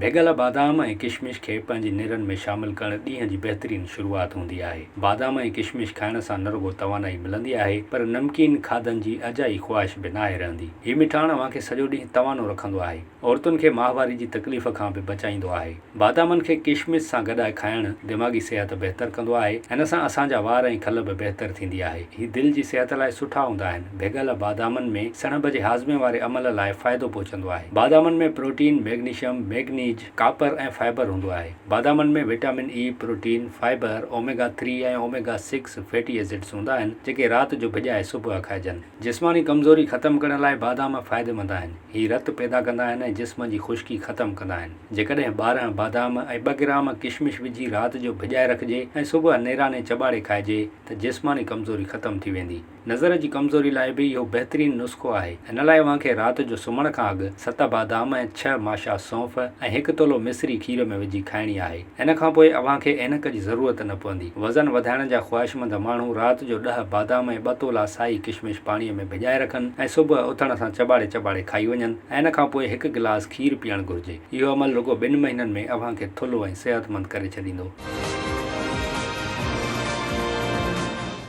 ڀڳل بادام ۽ ڪشمش کي پنهنجي نيرن ۾ شامل ڪرڻ ڏينهن جي بهترين شروعات هوندي آهي. بادام ۽ ڪشمش کائڻ سان نه رڳو توانائي ملندي آهي پر نمڪين کاڌن جي اجائي خواهش به ناهي رهندي. هي مٺاڻ اوهان کي سڄو ڏينهن توانو رکندو آهي. عورتن کي ماهواري جي تڪليف کان به بچائيندو آهي. بادامن کي ڪشمش سان گڏائي کائڻ دماغي صحت بهتر ڪندو آهي. ان سان اسان جا وار ۽ کل به بهتر ٿيندي آهي. هي دل جي صحت لاء سٺا هوندا آهن. ڀڳل بادامن ۾ سڻڀ جي هاضمي واري عمل لاء فائدو پهچندو آهي. بادامن ۾ protein, magnesium, manganese, copper ۽ fibre هوندو آهي. بادامن ۾ vitamin E, protein, fibre, omega three ۽ omega six fatty acids هوندا آهن، جيڪي رات جو ڀڄائي صبح کائجن. جسماني ڪمزوري ختم ڪرڻ لاء بادام فائديمند آهن. هي رت پيدا ڪندا آهن ۽ جسم جي خشڪي ختم ڪندا آهن. جيڪڏهن 12 بادام ۽ ٻه گرام ڪشمش وجهي رات جو ڀڄائي رکجي ۽ صبح نيراني چٻاڙي کائجي ته جسماني ڪمزوري ختم ٿي ويندي. نظر جي ڪمزوري لاء به اهو بهترين نسخو آهي. ان لاء اوهان کي رات جو سمهڻ کان اڳ ست بادام ۽ ڇهه ماشا سونف ۽ هڪ تولو مصري کير ۾ وجهي کائڻي آهي. ان کان پوء اوهان کي عينڪ جي ضرورت نه پوندي. وزن وڌائڻ جا خواهشمند ماڻهو رات جو ڏهه بادام ۽ ٻه تولا سائي ڪشمش پاڻيء ۾ ڀڄائي رکن ۽ صبح اٿڻ سان چٻاڙي چٻاڙي کائي وڃن ۽ ان کان پوء هڪ گلاس کير پيئڻ گهرجي. اهو عمل رڳو ٻن مهينن ۾ اوهان کي ٿلهو ۽ صحتمند ڪري ڇڏيندو.